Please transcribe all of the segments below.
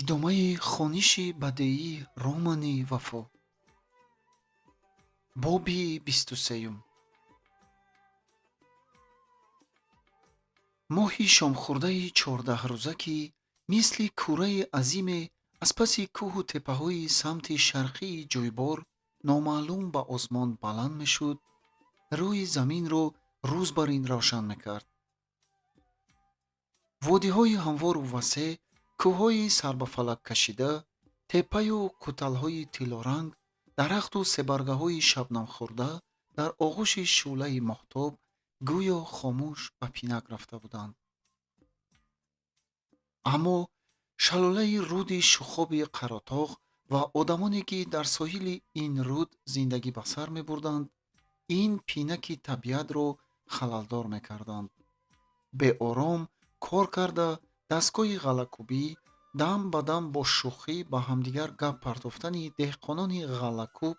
Идомаи хониши бадеии романи Вафо. Боби 23. Моҳи шомхӯрдаи 14рӯза, ки мисли кӯраи азиме аз паси кӯҳу теппаҳои самти шарқии ҷӯйбор номаълум ба осмон баланд мешуд, рӯи заминро рӯз бар ин равшан мекард. Водиҳои ҳамвору васеъ, кӯҳҳои сарбафалак кашида, теппаю кӯталҳои тиллоранг, дарахту себаргаҳои шабнамхӯрда дар оғӯши шӯълаи моҳтоб гӯё хомӯш ба пинак рафта буданд. Аммо шалолаи руди шухоби Қаротоғ ва одамоне, ки дар соҳили ин руд зиндагӣ ба сар мебурданд, ин пинаки табиатро халалдор мекарданд. Беором кор карда, дастгоҳи ғаллакӯбӣ, дам ба дам бо шӯхӣ ба ҳамдигар гап партофтани деҳқонони ғаллакӯб,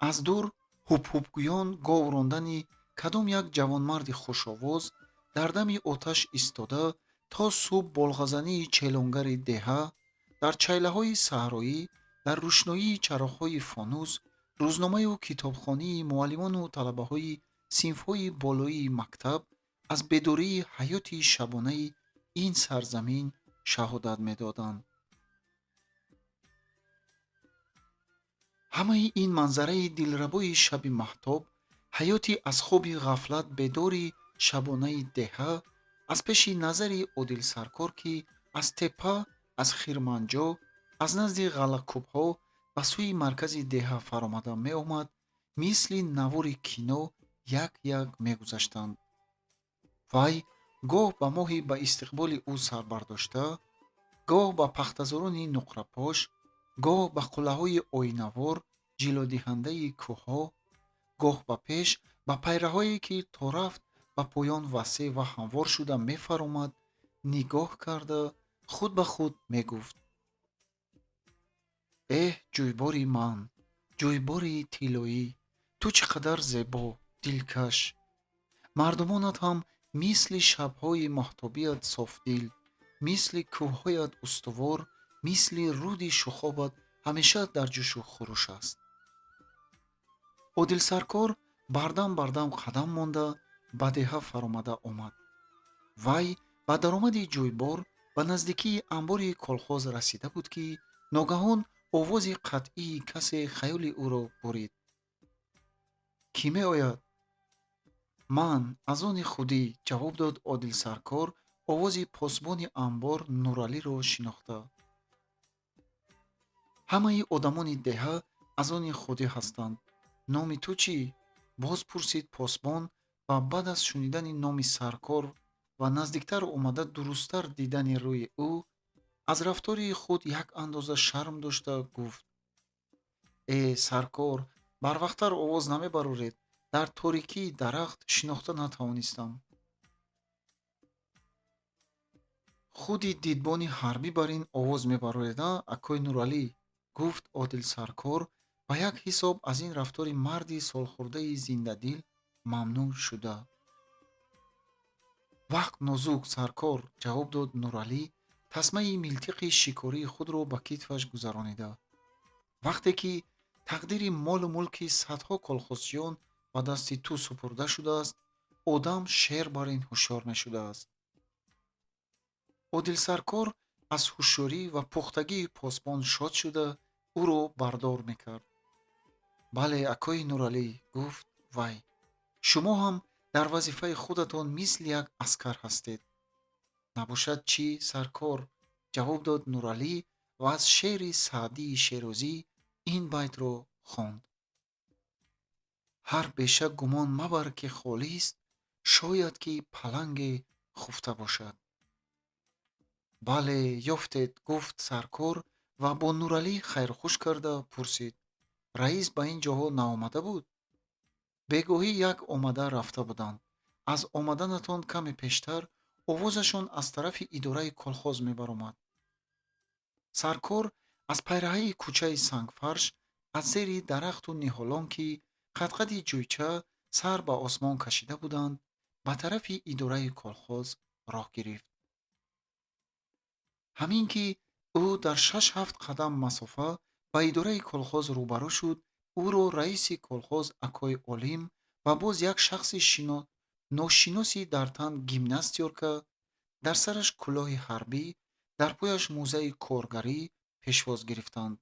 аз дур ҳубҳубгӯён гов рондани кадом як ҷавонмарди хушовоз, дар дами оташ истода то субҳ болғазании челонгари деҳа, дар чайлаҳои саҳроӣ, дар рӯшноии чароғҳои фонус, рӯзномаю китобхонии муаллимону талабаҳои синфҳои болоии мактаб аз бедории ҳаёти шабонаи ин сарзамин шаҳодат медоданд. Ҳамаи ин манзараи дилрабои шаби маҳтоб, ҳаёти аз хоби ғафлат бедори шабонаи деҳа аз пеши назари Одилсаркор, ки аз теппа, аз хирманҷо, аз назди ғаллакӯбҳо ба сӯи маркази деҳа фаромада меомад, мисли навори кино як-як мегузаштанд. Вай гоҳ ба моҳи ба истиқболи ӯ сар бардошта, гоҳ ба пахтазорони нуқрапош, гоҳ ба қуллаҳои оинавор ҷилодиҳандаи кӯҳҳо, гоҳ ба пеш, ба пайраҳое, ки то рафт ба поён васеъ ва ҳамвор шуда мефаромад, нигоҳ карда худ ба худ мегуфт: эҳ, ҷӯйбори ман, ҷӯйбори тиллоӣ, ту чӣ қадар зебо, дилкаш! Мардумонат ҳам мисли шабҳои моҳтобият софдил, мисли кӯҳҳоят устувор, мисли руди шухобат ҳамеша дар ҷӯшу хуруш аст. Одилсаркор бардам бардам қадам монда ба деҳа фаромада омад. Вай ба даромади ҷӯйбор ба наздикии амбори колхоз расида буд, ки ногаҳон овози қатъии касе хаёли ӯро бурид. Кӣ меояд? Ман, аз они худӣ, ҷавоб дод Одилсаркор овози посбони амбор Нуралиро шинохта. Ҳамаи одамони деҳа аз они худӣ ҳастанд. Номи ту чӣ? Боз пурсид посбон ва баъд аз шунидани номи саркор ва наздиктар омада дурусттар дидани рӯи ӯ, аз рафтори худ як андоза шарм дошта гуфт: э, саркор, барвақттар овоз намебароред, дар торикии дарахт шинохта натавонистам. Худи дидбони ҳарбӣ бар ин овоз мебароред, а, акои Нуралӣ? Гуфт Одилсаркор ба як ҳисоб аз ин рафтори марди солхӯрдаи зиндадил мамнун шуда. Вақт нозук, саркор, ҷавоб дод Нуралӣ, тасмаи милтиқи шикории худро ба китфаш гузаронида. Вақте ки тақдири молу мулки садҳо колхозчиён ба дасти ту супурда шудааст, одам шер бар ин ҳушёр мешудааст. Одилсаркор аз ҳушёрӣ ва пухтагии посбон шод шуда, ӯро бардор мекард. Бале, акои Нуралӣ, гуфт вай, шумо ҳам дар вазифаи худатон мисли як аскар ҳастед. Набошад чӣ, саркор? Ҷавоб дод Нуралӣ ва аз шеъри Саъдии Шерозӣ ин байтро хонд: ҳар беша гумон мабар, ки холист, шояд ки паланге хуфта бошад. Бале, ёфтед, гуфт саркор ва бо Нуралӣ хайрхуш карда пурсид: раис ба ин ҷоҳо наомада буд? Бегоҳӣ як омада рафта буданд. Аз омаданатон каме пештар овозашон аз тарафи идораи колхоз мебаромад. Саркор аз пайраҳаи кӯчаи сангфарш, аз зери дарахту ниҳолон, ки қадқади ҷӯйча сар ба осмон кашида буданд, ба тарафи идораи колхоз роҳ гирифт. Ҳамин ки ӯ дар 6-7 қадам масофа ба идораи колхоз рӯбарӯ шуд, ӯро раиси колхоз акои Олим ва боз як шахси ношиноси дар тан гимнастёрка, дар сараш кӯлоҳи ҳарбӣ, дар пояш мӯзаи коргарӣ пешвоз гирифтанд.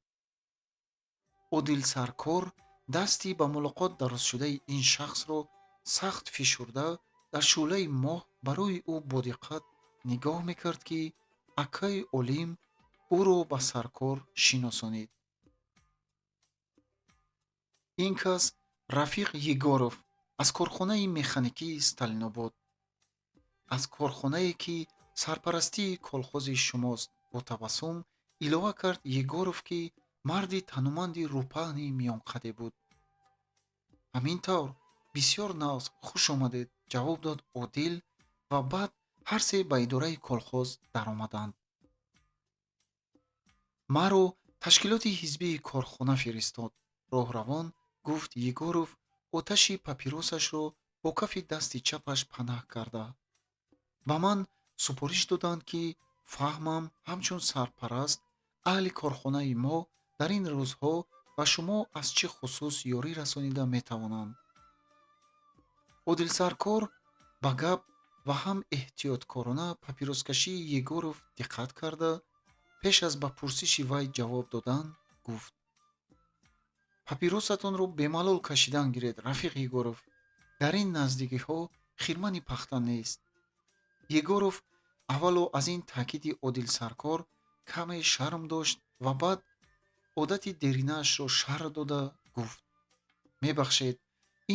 Одилсаркор дасти ба мулоқот дарозшудаи ин шахсро сахт фишурда, дар шӯълаи моҳ барои ӯ бодиққат нигоҳ мекард, ки акаи Олим ӯро ба саркор шиносонид. Ин кас Рафиқ Егоров аз корхонаи механикии Сталинобод, аз корхонае ки сарпарастии колхози шумост, бо табассум илова кард Егоров, ки марди тануманди рӯпаҳни миёнқаде буд. Ҳамин тавр, бисёр нағз, хуш омадед, ҷавоб дод Одил ва баъд ҳар се ба идораи колхоз даромаданд. Маро ташкилоти ҳизбии корхона фиристод, роҳравон гуфт Егоров, оташи папиросашро бо кафи дасти чапаш панаҳ карда. Ба ман супориш доданд, ки фаҳмам ҳамчун сарпараст аҳли корхонаи мо дар ин рӯзҳо ба шумо аз чӣ хусус ёрӣ расонида метавонанд. Одилсаркор ба гап ва ҳам эҳтиёткорона папироскашии Егоров диққат карда, пеш аз ба пурсиши вай ҷавоб додан гуфт: папиросатонро бемалол кашидан гиред, рафиқ Егоров, дар ин наздикиҳо хирмани пахта нест. Егоров аввало аз ин таъкиди Одилсаркор каме шарм дошт ва баъд одати деринаашро шарҳ дода гуфт: мебахшед,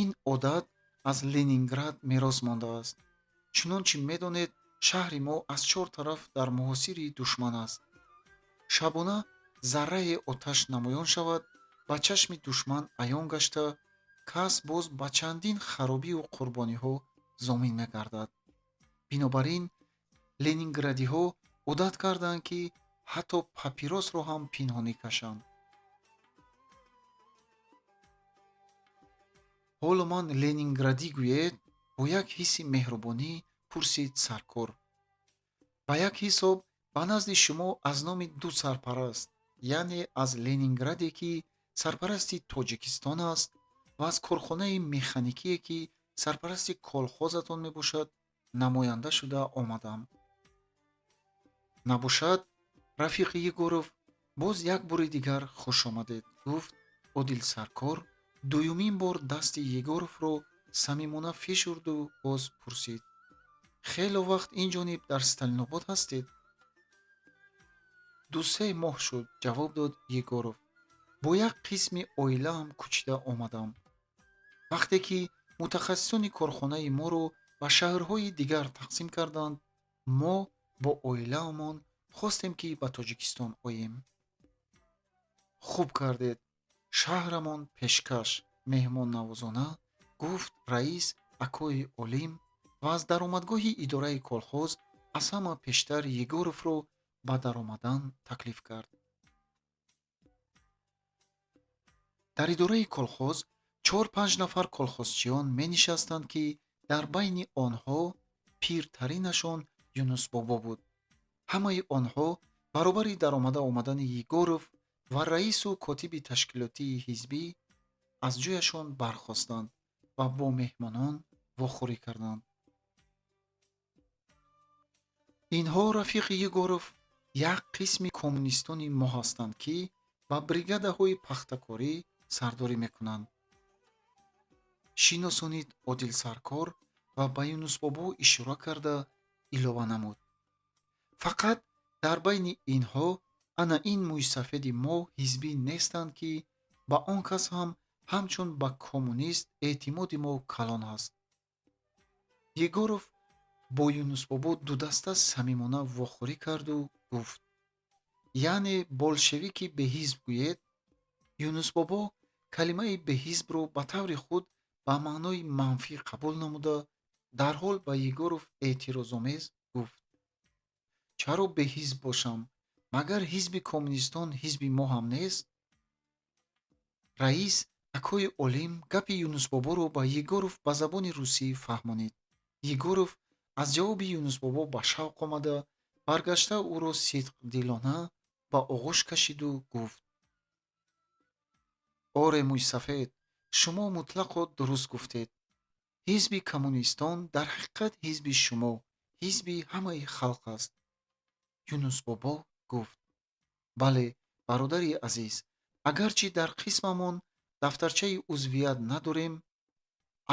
ин одат аз Ленинград мерос мондааст. Чунончи медонед, шаҳри мо аз чор тараф дар муҳосири душман аст. Шабона заррае оташ намоён шавад, ба чашми душман аён гашта, кас боз ба чандин харобию қурбониҳо зомин мегардад. Бинобар ин ленинградиҳо одат карданд, ки ҳатто папиросро ҳам пинҳонӣ кашанд. Ҳоло ман ленинградӣ гӯед? Бо як ҳисси меҳрубонӣ пурсид саркор. Ба як ҳисоб ба назди шумо аз номи ду сарпараст, яъне аз Ленинграде, ки сарпарасти Тоҷикистон аст, ва аз корхонаи механикие, ки сарпарасти колхозатон мебошад, намоянда шуда омадам. Набошад, рафиқи Егоров, боз як бори дигар хуш омадед, гуфт Одилсаркор, дуюмин бор дасти Егоровро самимона фишурду боз пурсид: хело вақт ин ҷониб дар Сталинобод ҳастед? 2-3 моҳ шуд, ҷавоб дод Егоров. Бо як қисми оилаам кӯчида омадам. Вақте ки мутахассисони корхонаи моро ба шаҳрҳои дигар тақсим карданд, мо бо оилаамон хостем, ки ба Тоҷикистон оем. Хуб кардед, шаҳрамон пешкаш, меҳмоннавозона гуфт раис акои Олим ва аз даромадгоҳи идораи колхоз аз ҳама пештар Егоровро ба даромадан таклиф кард. Дар идораи колхоз 4-5 нафар колхозчиён менишастанд, ки дар байни онҳо пиртаринашон Юнусбобо буд. Ҳамаи онҳо баробари даромада омадани Егоров ва раису котиби ташкилотии ҳизбӣ аз ҷояшон бархостанд ва бо меҳмонон вохӯрӣ карданд. Инҳо, рафиқи Егоров, як қисми коммунистони мо ҳастанд, ки ба бригадаҳои пахтакорӣ сардорӣ мекунанд. Шиносонид Одилсаркор ва ба Юнусбобо ишора карда илова намуд: фақат дар байни инҳо ана ин мӯйсафеди мо ҳизбӣ нестанд, ки ба он кас ҳам ҳамчун ба коммунист эътимоди мо калон аст. Егоров бо Юнусбобо дудаста самимона вохӯрӣ карду гуфт: яъне болшевики беҳизб гӯед? Юнусбобо калимаи беҳизбро ба таври худ ба маънои манфӣ қабул намуда, дарҳол ба Егоров эътирозомез гуфт: чаро беҳизб бошам? Магар ҳизби коммунистон ҳизби мо ҳам нест? Раис акои Олим гапи Юнусбоборо ба Егоров ба забони русӣ фаҳмонид. Егоров аз ҷавоби Юнусбобо ба шавқ омада, ба Баргашта ӯро сидқдилона ба оғӯш кашиду гуфт: «Оре, мӯйсафед, шумо мутлақо дуруст гуфтед. Ҳизби коммунистон дар ҳақиқат ҳизби шумо, ҳизби ҳамаи халқ аст». Юнусбобо гуфт: «Бале, бародари азиз, агарчи дар қисмамон дафтарчаи узвият надорем,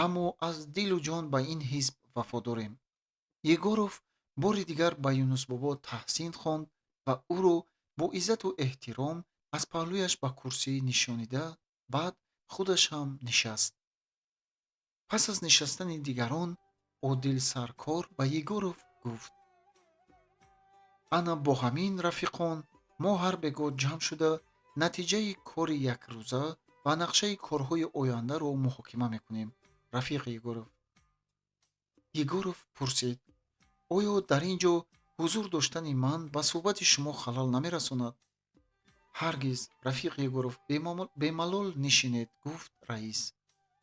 аммо аз дилу ҷон ба ин ҳизб вафодорем». Егоров бори дигар ба Юнусбобо таҳсин хонд ва ӯро бо иззату эҳтиром аз паҳлӯяш ба курсӣ нишонида, баъд худаш ҳам нишаст. Пас аз нишастани дигарон Одилсаркор ба Егоров гуфт: «Ана бо ҳамин, рафиқон, мо ҳар бегоҳ ҷамъ шуда, натиҷаи кори якрӯза ва нақшаи корҳои ояндаро муҳокима мекунем, рафиқ Егоров». Егоров пурсид: «Оё дар ин ҷо ҳузур доштани ман ба суҳбати шумо халал намерасонад?» «Ҳаргиз, рафиқ Егоров, бемалол нишинед», гуфт раис.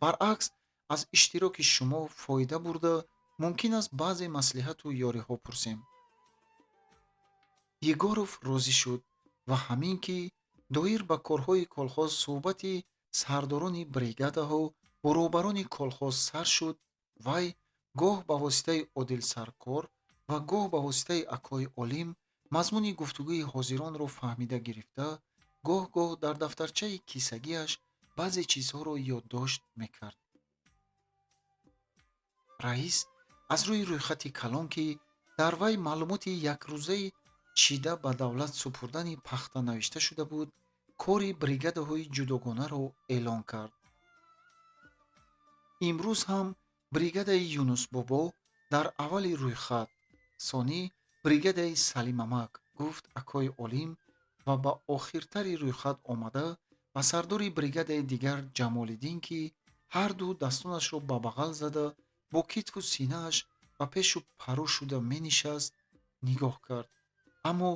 «Баръакс, аз иштироки шумо фоида бурда, мумкин аст баъзе маслиҳату ёриҳо пурсем». Егоров розӣ шуд ва ҳамин ки доир ба корҳои колхоз суҳбати сардорони бригадаҳо бо роҳбарони колхоз сар шуд, вай гоҳ ба воситаи Одилсаркор ва гоҳ ба воситаи акои Олим мазмуни гуфтугӯи ҳозиронро фаҳмида гирифта, гоҳ-гоҳ дар дафтарчаи кисагиаш баъзе чизҳоро ёддошт мекард. Раис аз рӯи рӯйхати калон, ки дар вай маълумоти якрӯзаи чида ба давлат супурдани пахта навишта шуда буд, кори бригадаҳои ҷудогонаро эълон кард. Имрӯз ҳам бригадаи Юнусбобо дар аввали рӯйхат, сонӣ бригадаи Салимамак, гуфт акои Олим ва ба охиртари рӯйхат омада, ба сардори бригадаи дигар Ҷамолиддин, ки ҳарду дастонашро ба бағал зада, бо китфу синааш ба пешу паро шуда менишаст, нигоҳ кард. Аммо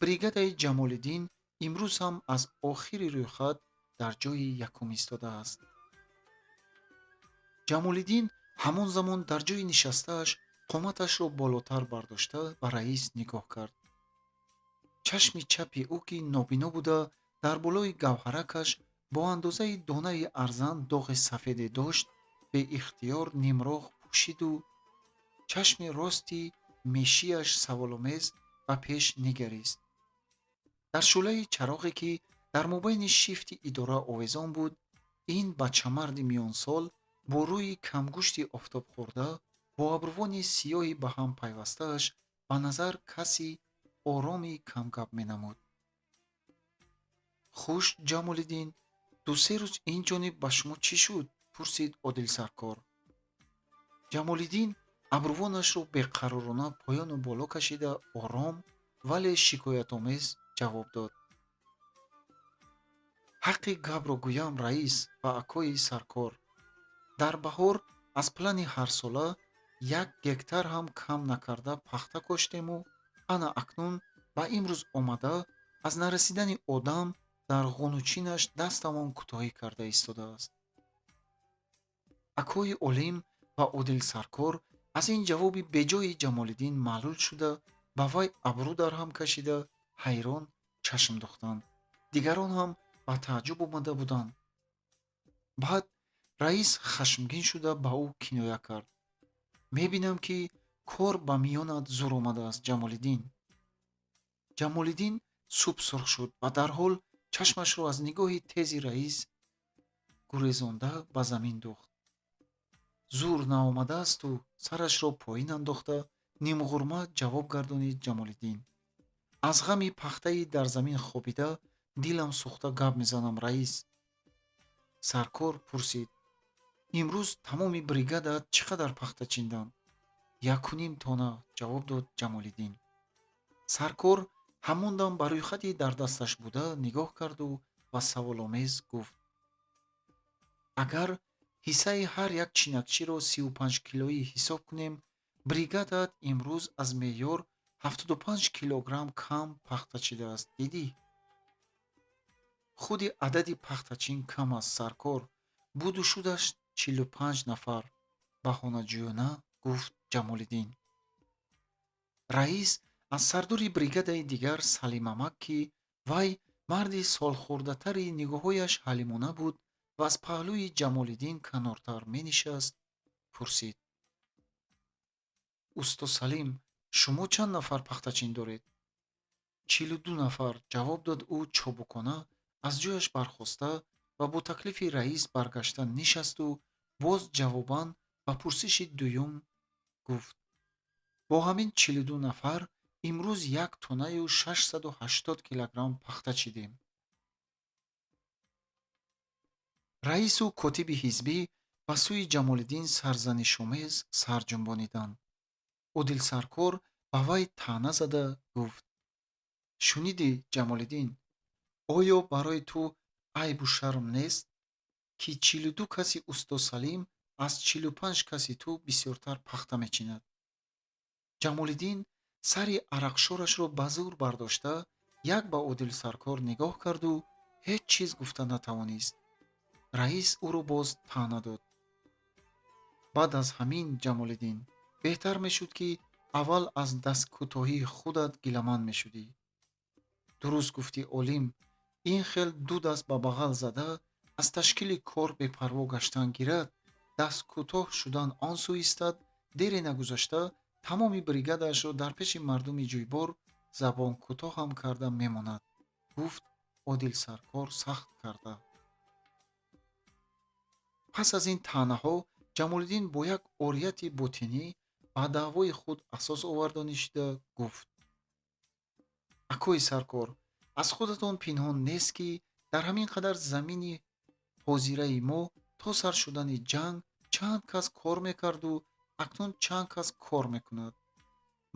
бригадаи Ҷамолиддин имрӯз ҳам аз охири рӯйхат дар ҷои якум истодааст. Ҷамолиддин ҳамон замон дар ҷои нишастааш қоматашро болотар бардошта, ба раис нигоҳ кард. Чашми чапи ӯ, ки нобино буда, дар болои гавҳаракаш бо андозаи донаи арзан доғи сафеде дошт, беихтиёр нимроҳ пӯшиду чашми рости мешиаш саволомез ба пеш нигарист. Дар шӯълаи чароғе, ки дар мобайни шифти идора овезон буд, ин бачамарди миёнсол бо рӯи камгӯшти офтобхӯрда, бо абрувони сиёҳи ба ҳам пайвастааш ба назар каси ороми камгап менамуд. «Хуш, Ҷамолиддин, ду-се рӯз ин ҷониб ба шумо чӣ шуд?» пурсид Одилсаркор. Ҷамолиддин абрувонашро беқаророна поёну боло кашида, ором, вале шикоятомез ҷавоб дод: «Ҳаққи гапро гӯям, раис ва акои саркор, дар баҳор аз плани ҳарсола як гектар ҳам кам накарда пахта коштему, ана акнун ба имрӯз омада, аз нарасидани одам дар ғунучинаш дастамон кӯтоҳӣ карда истодааст». Акои Олим ва Одилсаркор аз ин ҷавоби беҷои Ҷамолиддин маълул шуда, ба вай абрӯ дар ҳам кашида, ҳайрон чашм духтанд. Дигарон ҳам ба тааҷҷуб омада буданд. Баъд раис хашмгин шуда, ба ӯ киноя кард: «Мебинам, ки кор ба миёнат зур омадааст, Ҷамолиддин». Ҷамолиддин субсурх шуд ва дарҳол чашмашро аз нигоҳи тези раис гурезонда, ба замин духт. «Зур наомадаасту», сарашро поин андохта, нимғурма ҷавоб гардонид Ҷамолиддин. «Аз ғами пахтаи дар замин хобида дилам сӯхта гап мезанам, раис». Саркор пурсид: «Имрӯз тамоми бригадаат чӣ қадар пахта чинданд?» «Якуним тона», ҷавоб дод Ҷамолиддин. Саркор ҳамон дам ба рӯйхати дар дасташ буда нигоҳ карду ва саволомез гуфт: «Агар ҳиссаи ҳар як чинакчиро 35 килоӣ ҳисоб кунем, бригадаат имрӯз аз меъёр 75 килограмм кам пахта чидааст, дидӣ?» «Худи адади пахтачин кам аст, саркор, буду шудаш 45 нафар», баҳонаҷӯёна гуфт Ҷамолиддин. Раис Аз сардори бригадаи дигар Салимамак, ки вай марди солхӯрдатари нигоҳҳояш ҳалимона буд ва аз паҳлӯи Ҷамолиддин канортар менишаст, пурсид: «Усто Салим, шумо чанд нафар пахтачин доред?» 42 нафар, ҷавоб дод ӯ чобукона, аз ҷояш бархоста ва бо таклифи раис баргашта нишасту боз ҷавобан ба пурсиши дуюм гуфт: «Бо ҳамин 42 нафар имрӯз 1 тоннаю 680 килограмм пахта чидем». Раису котиби ҳизбӣ ба сӯи Ҷамолиддин сарзанишомез сар ҷунбониданд. Одилсаркор ба вай таъна зада гуфт: «Шунидӣ, Ҷамолиддин, оё барои ту айбу шарм нест, ки 42 каси усто Салим аз 45 каси ту бисёртар пахта мечинад?» Ҷамолиддин сари арақшорашро ба зӯр бардошта, як ба Одилсаркор нигоҳ карду ҳеҷ чиз гуфта натавонист. Раис ӯро боз таъна дод: «Баъд аз ҳамин, Ҷамолиддин, беҳтар мешуд, ки аввал аз дасткӯтоҳии худат гиламанд мешудӣ». «Дуруст гуфтӣ, Олим, ин хел ду даст ба бағал зада аз ташкили кор бепарво гаштан гирад, дасткӯтоҳ шудан он сӯ истад, дере нагузашта тамоми бригадаашро дар пеши мардуми ҷӯйбор забонкӯтоҳам карда мемонад», гуфт Одилсаркор сахт карда. Пас аз ин таънаҳо Ҷамолиддин бо як орияти ботинӣ ба даъвои худ асос овардонишида гуфт: «Акои саркор, аз худатон пинҳон нест, ки дар ҳамин қадар замини ҳозираи мо то сар шудани ҷанг чанд кас кор мекарду акнун чанд кас кор мекунад.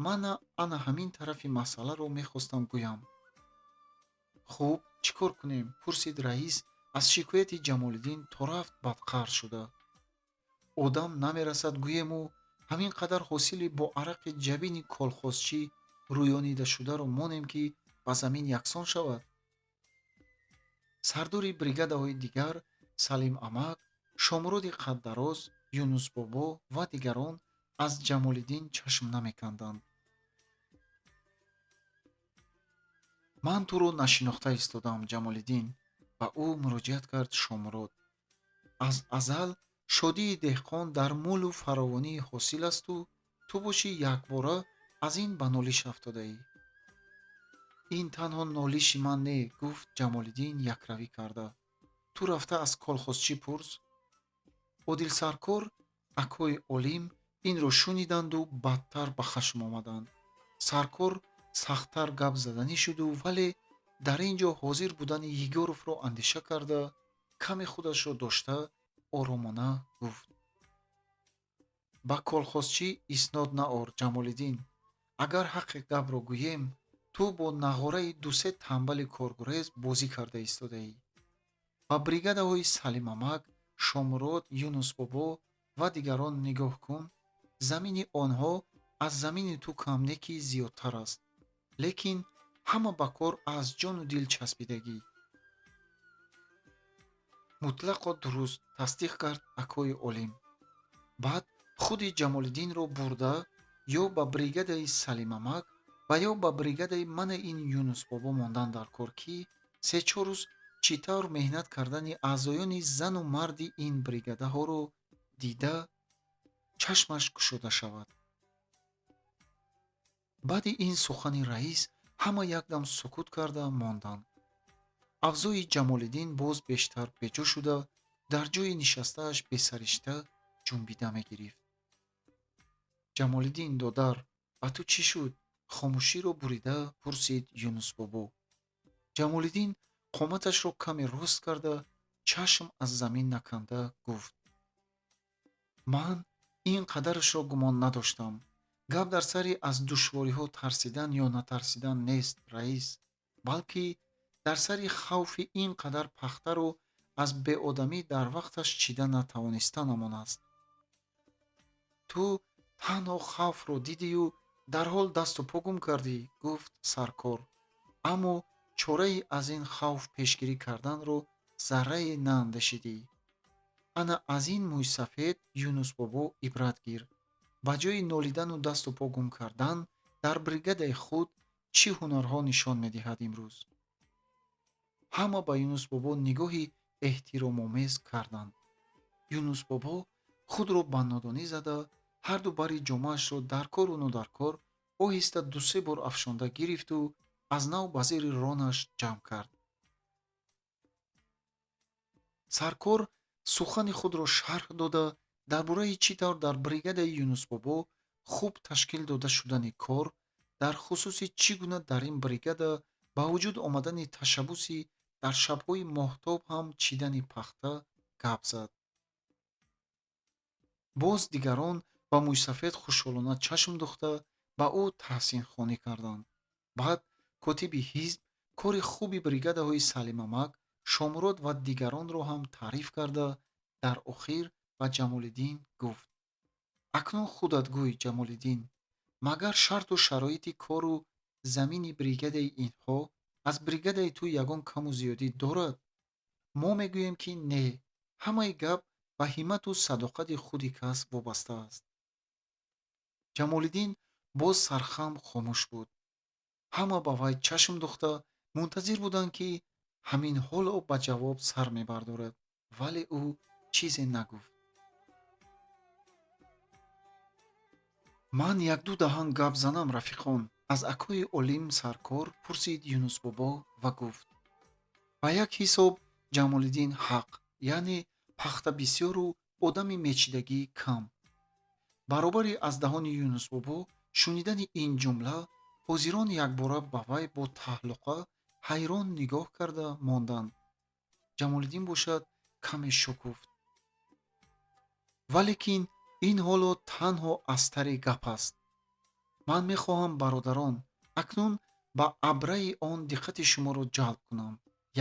Мана ана ҳамин тарафи масъаларо мехостам гӯям». «Хуб, чӣ кор кунем?» пурсид раис аз шикояти Ҷамолиддин то рафт бадқаҳр шуда. «Одам намерасад гӯему ҳамин қадар ҳосили бо арақи ҷабини колхозчӣ рӯёнидашударо монем, ки ба замин яксон шавад?» Сардори бригадаҳои дигар Салим Амак, Шомуроди қаддароз, Юнусбобо ва дигарон аз Ҷамолиддин чашм намеканданд. «Ман туро нашинохта истодам, Ҷамолиддин», ба ӯ муроҷиат кард Шомурод. «Аз азал шодии деҳқон дар мулу фаровонии ҳосил асту ту бошӣ якбора аз ин ба нолиш афтодаӣ». «Ин танҳо нолиши ман не», гуфт Ҷамолиддин якравӣ карда. «Ту рафта аз колхозчӣ пурс». Одилсаркор, акои Олим инро шуниданду бадтар ба хашм омаданд. Саркор сахттар гап заданӣ шуду, вале дар ин ҷо ҳозир будани Егоровро андеша карда, каме худашро дошта, оромона гуфт: «Ба колхозчӣ иснод наор, Ҷамолиддин. Агар ҳаққи гапро гӯем, ту бо нағораи дусе тамбали коргурез бозӣ карда истодаӣ. Ба бригадаҳои Салимамак, Шомурод, Юнусбобо ва дигарон нигоҳ кун, замини онҳо аз замини ту кам не ки зиёдтар аст, лекин ҳама ба кор аз ҷону дил часпидагӣ». «Мутлақо дуруст», тасдиқ кард акои Олим. «Баъд худи Ҷамолиддинро бурда ё ба бригадаи Салимамак ва ё ба бригадаи мана ин Юнусбобо мондан дар кор, ки се-чор рӯз чӣ тавр меҳнат кардани аъзоёни зану марди ин бригадаҳоро дида, чашмаш кушода шавад». Баъди ин сухани раис ҳама якдам сукут карда монданд. Авзои Ҷамолиддин боз бештар беҷо шуда, дар ҷои нишастааш бесаришта ҷунбида мегирифт. «Ҷамолиддин додар, ба ту чӣ шуд?» хомӯширо бурида пурсид Юнусбобо. Ҷамолиддин қоматашро каме рост карда, чашм аз замин наканда гуфт: «Ман ин қадарашро гумон надоштам. Гап дар сари аз душвориҳо тарсидан ё натарсидан нест, раис, балки дар сари хавфи ин қадар пахтаро аз беодамӣ дар вақташ чида натавонистанамон аст. Ту танҳо хавфро дидию дарҳол дасту по гум кардӣ», гуфт саркор, «аммо чораи аз ин хавф пешгирӣ карданро заррае наандешидӣ. Ана аз ин мӯйсафед Юнусбобо ибрат гир. Ба ҷои нолидану дасту по гум кардан Дар бригадаи худ чӣ ҳунарҳо нишон медиҳад имрӯз? Ҳама ба Юнусбобо нигоҳи эҳтиромомез карданд. Юнусбобо худро ба нодонӣ зада, ҳарду бари ҷомаашро дар кору нодаркор оҳиста ду-се бор афшонда гирифту аз нав ба зери ронаш ҷамъ кард. Саркор сухани худро шарҳ дода, дар бораи чӣ тавр дар бригадаи Юнусбобо хуб ташкил дода шудани кор, дар хусуси чӣ гуна дар ин бригада ба вуҷуд омадани ташаббуси дар шабҳои моҳтоб ҳам чидани пахта гап зад. Боз дигарон ба мӯйсафед хушҳолона чашм духта, ба ӯ таҳсинхонӣ карданд. Баъд котиби ҳизб кори хуби бригадаҳои Салимамак, Шомурод ва дигаронро ҳам таъриф карда, дар охир ба Ҷамолиддин гуфт: «Акнун худат гӯй, Ҷамолиддин, магар шарту шароити кору замини бригадаи инҳо аз бригадаи ту ягон каму зиёдӣ дорад? Мо мегӯем, ки не, ҳамаи гап ба ҳиммату садоқати худи кас вобаста аст». Ҷамолиддин боз сархам хомӯш буд. Ҳама ба вай чашм духта мунтазир буданд, ки ҳамин ҳоло ба ҷавоб сар мебардорад, вале ӯ чизе нагуфт. Ман якду даҳан гап занам, рафиқон, аз акои олим саркор пурсид Юнусбобо ва гуфт: ба як ҳисоб Ҷамолиддин ҳақ, яъне пахта бисёру одами мечидагӣ кам. Баробари аз даҳони Юнусбобо шунидани ин ҷумла, ҳозирон якбора ба вай бо таҳлуқа ҳайрон нигоҳ карда монданд. Ҷамолиддин бошад каме шукуфт. Валекин ин ҳоло танҳо астари гап аст. Ман мехоҳам, бародарон, акнун ба абраи он диққати шуморо ҷалб кунам.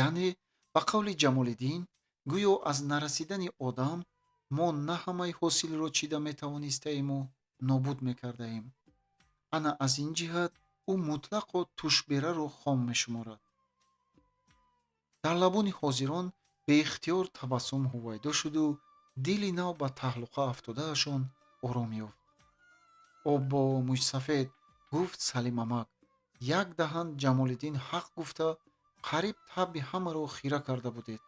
Яъне, ба қавли Ҷамолиддин, гӯё аз нарасидани одам мо на ҳамаи ҳосилро чида метавонистаему нобуд мекардаем. Ана аз ин ҷиҳат ӯ мутлақо тушбераро хом мешуморад. Дар лабони ҳозирон беихтиёр табассум ҳувайдо шуду дили нав ба таҳлуқа афтодаашон ором ёфт. Оббо, мӯйсафед, гуфт Салимамак, як даҳан Ҷамолиддин ҳақ гуфта, қариб табъи ҳамаро хира карда будед.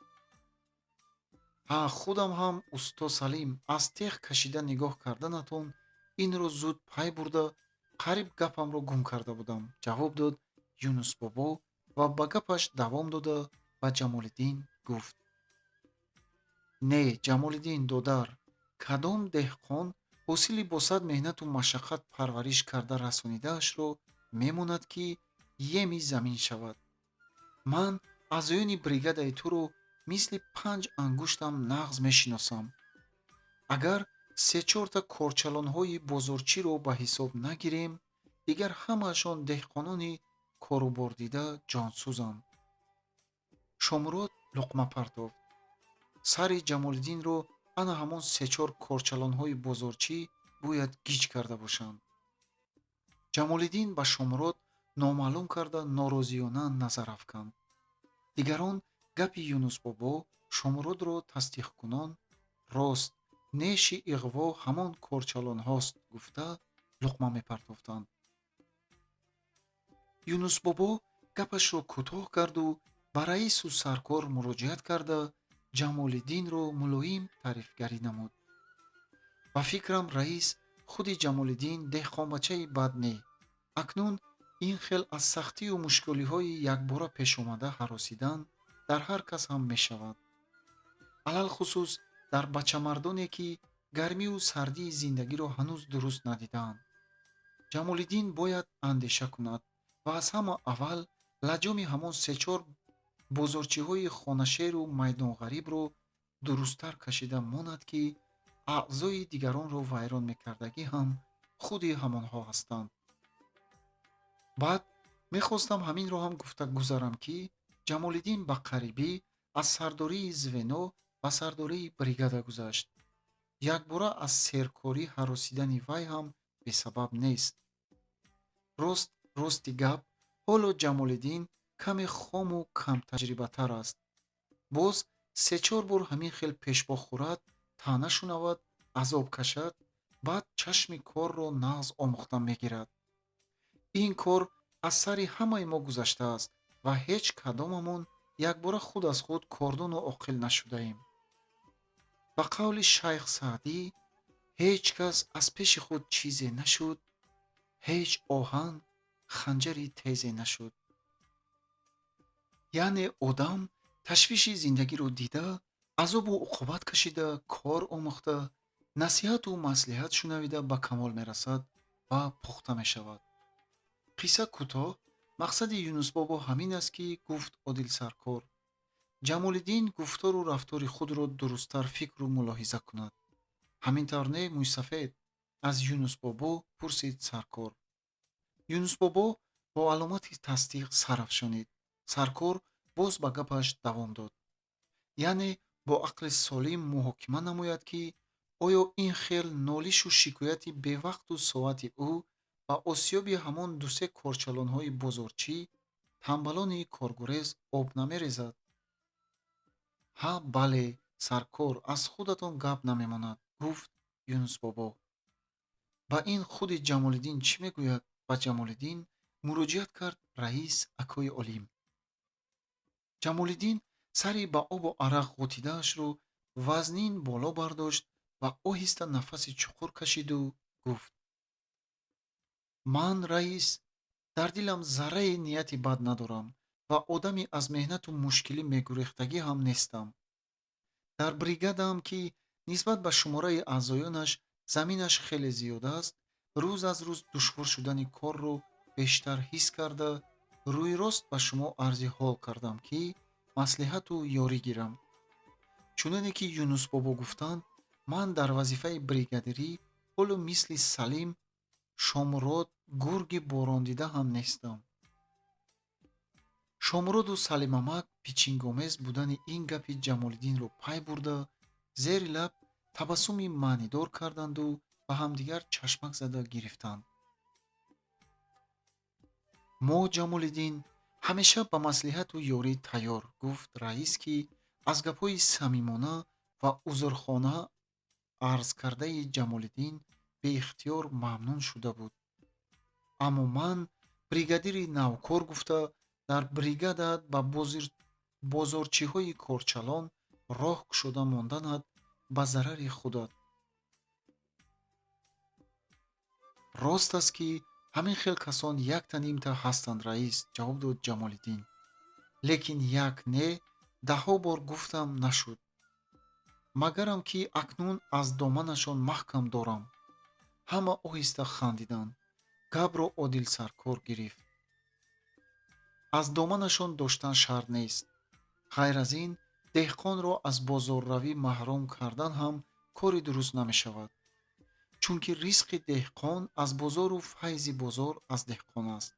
Ҳа, худам ҳам, усто Салим, аз теғ кашида нигоҳ карданатон инро зуд пай бурда, қариб гапамро гум карда будам, ҷавоб дод Юнусбобо ва ба гапаш давом дода ба Ҷамолиддин гуфт: не, Ҷамолиддин додар, кадом деҳқон ҳосили бо сад меҳнату машаққат парвариш карда расонидаашро мемонад, ки еми замин шавад? Ман аъзоёни бригадаи туро мисли панҷ ангуштам нағз мешиносам. Агар се-чорта корчалонҳои бозорчиро ба ҳисоб нагирем, дигар ҳамаашон деҳқонони корубордида ҷонсӯзанд. Шомурод луқма партофт. Сари Ҷамолиддинро ана ҳамон се-чор корчалонҳои бозорчӣ бояд гиҷ карда бошанд. Ҷамолиддин ба Шомурод номаълум карда норозиёна назар афканд. Дигарон гапи Юнусбобо Шомуродро тасдиқкунон рост, неши иғво ҳамон корчалонҳост гуфта луқма мепартофтанд. Юнусбобо гапашро кӯтоҳ карду ба раису саркор муроҷиат карда Ҷамолиддинро мулоим таърифгарӣ намуд. Ба фикрам, раис, худи Ҷамолиддин деҳқонбачаи бад не. Акнун ин хел аз сахтию мушкилиҳои якбора пешомада ҳаросидан дар ҳар кас ҳам мешавад. Алалхусус дар бачамардоне, ки гармию сардии зиндагиро ҳанӯз дуруст надидаанд. Ҷамолиддин бояд андеша кунад ва аз ҳама аввал лаҷоми ҳамон се-чор бозорчиҳои хонашеру майдонғарибро дурусттар кашида монад, ки аъзои дигаронро вайрон мекардагӣ ҳам худи ҳамонҳо ҳастанд. Баъд мехостам ҳаминро ҳам гуфта гузарам, ки Ҷамолиддин ба қарибӣ аз сардории звено ба сардории бригада гузашт. Якбора аз серкорӣ ҳаросидани вай ҳам бесабаб нест. Рост рости гап, ҳоло Ҷамолиддин каме хому камтаҷрибатар аст. Боз се-чор бор ҳамин хел пешпо хӯрад, таъна шунавад, азоб кашад, баъд чашми корро нағз омӯхта мегирад. Ин кор аз сари ҳамаи мо гузаштааст ва ҳеҷ кадомамон якбора худ аз худ кордону оқил нашудаем. Ба қавли шайх Саъдӣ, ҳеҷ кас аз пеши худ чизе нашуд, ҳеҷ оҳан ханҷари тезе нашуд. Яъне одам ташвиши зиндагиро дида, азобу уқубат кашида, кор омӯхта, насиҳату маслиҳат шунавида ба камол мерасад ва пухта мешавад. Қисса кӯтоҳ, мақсади Юнусбобо ҳамин аст, ки гуфт Одил саркор. Ҷамолиддин гуфтору рафтори худро дурусттар фикру мулоҳиза кунад. Ҳамин тавр не, мӯйсафед? Аз Юнусбобо пурсид саркор. Юнусбобо бо аломати тасдиқ сар афшонид. Саркор боз ба гапаш давом дод. Яъне бо ақли солим муҳокима намояд, ки оё ин хел нолишу шикояти бевақту соати ӯ ба осиёби ҳамон ду-се корчалонҳои бозорчӣ, тамбалони коргурез об намерезад? Ҳа, бале, саркор, аз худатон гап намемонад, гуфт Юнусбобо. Ба ин худи Ҷамолиддин чӣ мегӯяд? Ба Ҷамолиддин муроҷиат кард раис акои Олим. Ҷамолиддин сари ба обу арақ ғутидаашро вазнин боло бардошт ва оҳиста нафаси чуқур кашиду гуфт: Ман, раис, дар дилам заррае нияти бад надорам ва одами аз меҳнату мушкилӣ мегурехтагӣ ҳам нестам. Дар бригадаам, ки нисбат ба шумораи аъзоёнаш заминаш хеле зиёд аст, рӯз аз рӯз душвор шудани корро бештар ҳис карда, рӯйрост ба шумо арзи ҳол кардам, ки маслиҳату ёрӣ гирам. Чуноне ки Юнусбобо гуфтанд, ман дар вазифаи бригадирӣ ҳоло мисли Салим Шомурод гурги борондида ҳам нестам. Шомуроду Салимамак пичингомез будани ин гапи Ҷамолиддинро пай бурда, зери лаб табассуми маънидор карданду ба ҳамдигар чашмак зада гирифтанд. Мо, Ҷамолиддин, ҳамеша ба маслиҳату ёрӣ тайёр, гуфт раис, ки аз гапҳои самимона ва узрхона арз кардаи Ҷамолиддин беихтиёр мамнун шуда буд. Аммо ман бригадири навкор гуфта дар бригадаат ба бозорчиҳои корчалон роҳ кушода монданат ба зарари худат. Рост аст, ки ҳамин хел касон якта нимта ҳастанд, раис, ҷавоб дод Ҷамолиддин. Лекин як не, даҳҳо бор гуфтам, нашуд. Магарам ки акнун аз доманашон маҳкам дорам. Ҳама оҳиста хандиданд. Гапро Одил саркор гирифт. Аз доманашон доштан шарт нест. Ғайр аз ин, деҳқонро аз бозорравӣ маҳрум кардан ҳам кори дуруст намешавад. Чунки ризқи деҳқон аз бозору файзи бозор аз деҳқон аст.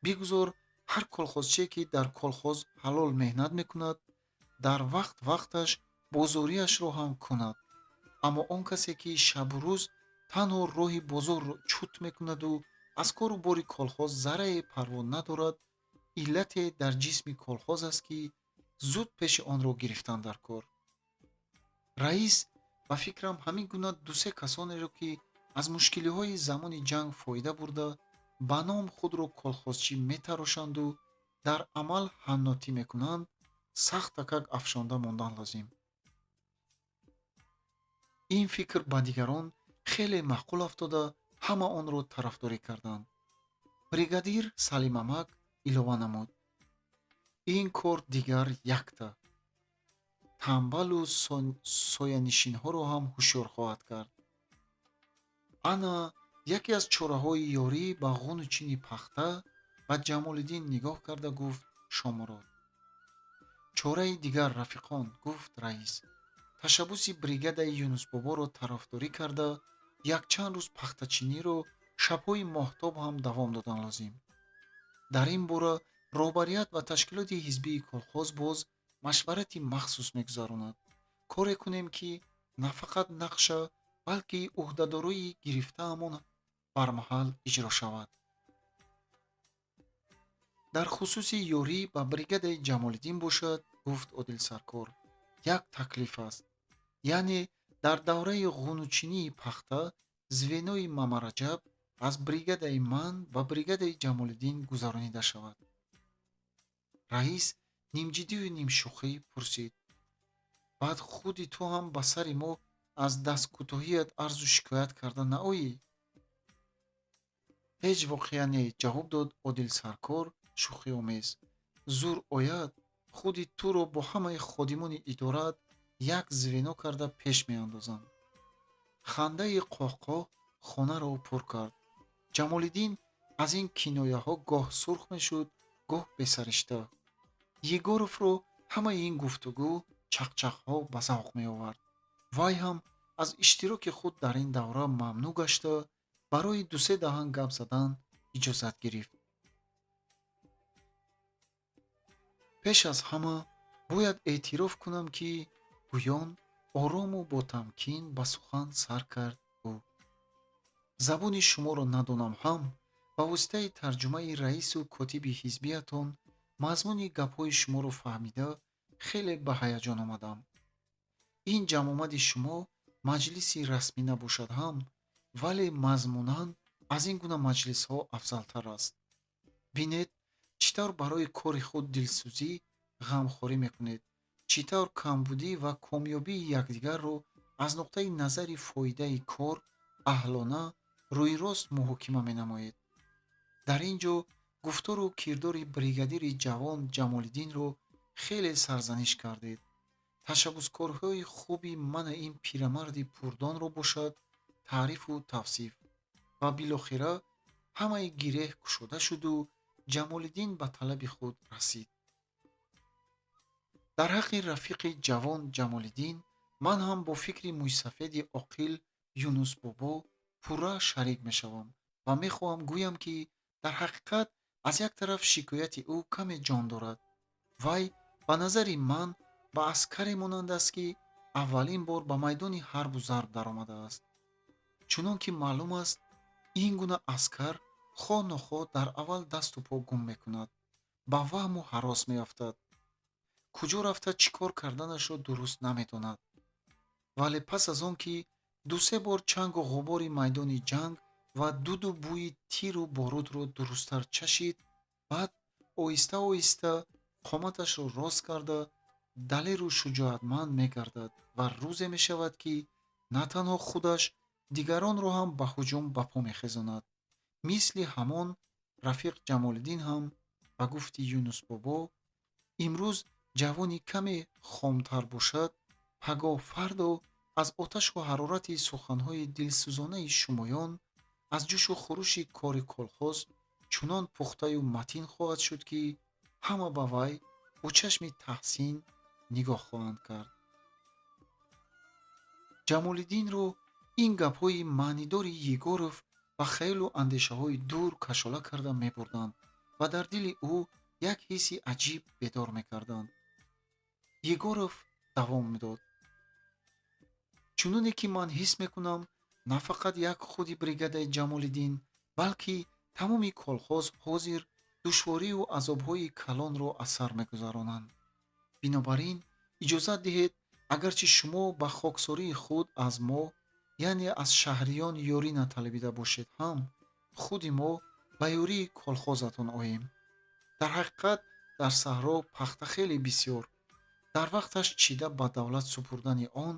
Бигузор ҳар колхозчие, ки дар колхоз ҳалол меҳнат мекунад, дар вақт вақташ бозориашро ҳам кунад. Аммо он касе, ки шабу рӯз танҳо роҳи бозорро чут мекунаду аз кору бори колхоз заррае парво надорад, иллате дар ҷисми колхоз аст, ки зуд пеши онро гирифтан дар кор. Раис, ба фикрам, ҳамин гуна ду-се касонеро, ки аз мушкилиҳои замони ҷанг фоида бурда, ба ном худро колхозчӣ метарошанду дар амал ҳаннотӣ мекунанд, сахт такак афшонда мондан лозим. Ин фикр ба дигарон хеле маъқул афтода, ҳама онро тарафдорӣ карданд. Бригадир Салимамак илова намуд: Ин кор дигар якта. Тамбалу соянишинҳоро ҳам ҳушёр хоҳад кард. Ана яке аз чораҳои ёрӣ ба ғуну чини пахта, ба Ҷамолиддин нигоҳ карда гуфт Шомурод. Чораи дигар, рафиқон, гуфт раис, ташаббуси бригадаи Юнусбоборо тарафдорӣ карда, якчанд рӯз пахтачиниро шабҳои моҳтоб ҳам давом додан лозим. Дар ин бора роҳбарият ва ташкилоти ҳизбии колхоз боз машварати махсус мегузаронад. Коре кунем, ки на фақат нақша, балки ӯҳдадории гирифтаамон бармаҳал иҷро шавад. Дар хусуси ёрӣ ба бригадаи Ҷамолиддин бошад, гуфт Одил саркор, як таклиф аст. Яъне дар давраи ғунучинии пахта звенои Мамараҷаб аз бригадаи ман ба бригадаи Ҷамолиддин гузаронида шавад. Раис нимҷиддию нимшӯхӣ пурсид: баъд худи ту ҳам ба сари мо аз дасткӯтоҳият арзу шикоят карда наоӣ? Ҳеҷ воқеа не, ҷавоб дод Одилсаркор шӯхиомез. Зур ояд, худи туро бо ҳамаи ходимони идораат як звено карда пеш меандозам. Хандаи қоҳқоҳ хонаро пур кард. Ҷамолиддин аз ин кинояҳо гоҳ сурх мешуд, гоҳ бесаришта. Егоровро ҳамаи ин гуфтугӯ, чақчақҳо ба завқ меовард. Вай ҳам аз иштироки худ дар ин давра мамнӯъ гашта, барои дусе даҳан гап задан иҷозат гирифт. Пеш аз ҳама бояд эътироф кунам, ки гӯён орому ботамкин ба сухан сар кард ӯ. Забони шуморо надонам ҳам, ба воситаи тарҷумаи раису котиби ҳизбиятон мазмуни гапҳои шуморо фаҳмида хеле ба ҳаяҷон омадам. Ин ҷамъомади шумо маҷлиси расмӣ набошад ҳам, вале мазмунан аз ин гуна маҷлисҳо афзалтар аст. Бинед, чӣ тавр барои кори худ дилсӯзӣ, ғамхорӣ мекунед, чӣ тавр камбудӣ ва комёбии якдигарро аз нуқтаи назари фоидаи кор аҳлона рӯйрост муҳокима менамоед. Дар ин ҷо гуфтору кирдори бригадири ҷавон Ҷамолиддинро хеле сарзаниш кардед. Ташаббускорҳои хуби мана ин пирамарди пурдонро бошад таърифу тавсиф. Ва билохира ҳамаи гиреҳ кушода шуду Ҷамолиддин ба талаби худ расид. Дар ҳаққи рафиқи ҷавон Ҷамолиддин ман ҳам бо фикри мӯйсафеди оқил Юнусбобо пурра шарик мешавам ва мехоҳам гӯям, ки дар ҳақиқат аз як тараф шикояти ӯ каме ҷон дорад. Вай ба назари ман ба аскаре монанд аст, ки аввалин бор ба майдони ҳарбу зарб даромадааст. Чунон ки маълум аст, ин гуна аскар хоҳ нохоҳ дар аввал дасту по гум мекунад, ба ваҳму ҳарос меафтад, куҷо рафта чӣ кор карданашро дуруст намедонад. Вале пас аз он ки дусе бор чангу ғубори майдони ҷанг ва дуду бӯи тиру борудро дурусттар чашид, баъд оҳиста оҳиста қоматашро рост карда далеру шуҷоатманд мегардад ва рӯзе мешавад, ки на танҳо худаш, дигаронро ҳам ба ҳуҷум ба по мехезонад. Мисли ҳамон рафиқ Ҷамолиддин ҳам ба гуфти Юнусбобо имрӯз ҷавони каме хомтар бошад, пагоҳ фардо аз оташу ҳарорати суханҳои дилсӯзонаи шумоён, аз ҷӯшу хурӯши кори колхоз чунон пухтаю матин хоҳад шуд, ки ҳама ба вай бо чашми таҳсин нигоҳ хоҳанд кард. Ҷамолиддинро ин гапҳои маънидори Егоров ба хаёлу андешаҳои дур кашола карда мебурданд ва дар дили ӯ як ҳисси аҷиб бедор мекарданд. Егоров давом медод. Чуноне ки ман ҳис мекунам, на фақат як худи бригадаи Ҷамолиддин, балки тамоми колхоз ҳозир душворию азобҳои калонро аз сар мегузаронанд. Бинобар ин иҷозат диҳед, агарчи шумо ба хоксории худ аз мо, яъне аз шаҳриён ёрӣ наталабида бошед ҳам, худи мо ба ёрии колхозатон оем. Дар ҳақиқат дар саҳро пахта хеле бисёр. Дар вақташ чида ба давлат супурдани он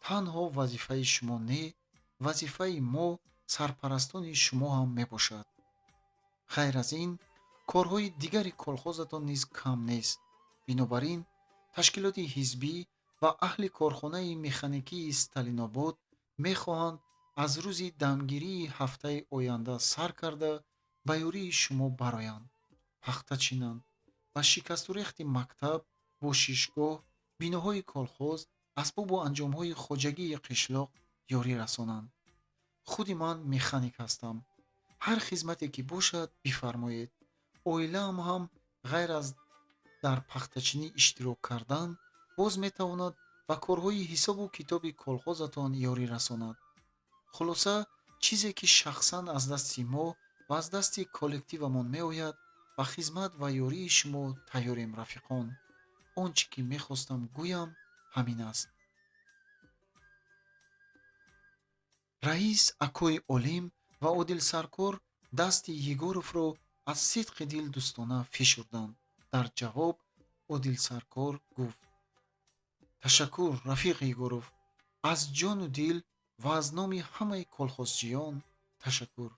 танҳо вазифаи шумо не, вазифаи мо сарпарастони шумо ҳам мебошад. Ғайр аз ин, корҳои дигари колхозатон низ кам нест. Бинобар ин ташкилоти ҳизбӣ ва аҳли корхонаи механикии Сталинобод мехоҳанд аз рӯзи дамгирии ҳафтаи оянда сар карда ба ёрии шумо бароянд, пахта чинанд, ба шикасту рехти мактаб, бошишгоҳ, биноҳои колхоз, асбобу анҷомҳои хоҷагии қишлоқ ёрӣ расонанд. Худи ман механик ҳастам. Ҳар хизмате ки бошад, бифармоед. Оилаам ҳам ғайр аз дар пахтачинӣ иштирок кардан, боз метавонад ба корҳои ҳисобу китоби колхозатон ёрӣ расонад. Хулоса, чизе ки шахсан аз дасти мо ва аз дасти коллективамон меояд, ба хизмат ва ёрии шумо тайёрем, рафиқон. Он чӣ ки мехостам гӯям, ҳамин аст. Раис акои олим ва Ва Одил Саркор дасти Егоровро аз сидқи дил дӯстона фишурданд. Дар ҷавоб Одил Саркор гуфт: «Ташаккур, рафиқ Егоров, аз ҷону дил ва аз номи ҳамаи колхозчиён ташаккур».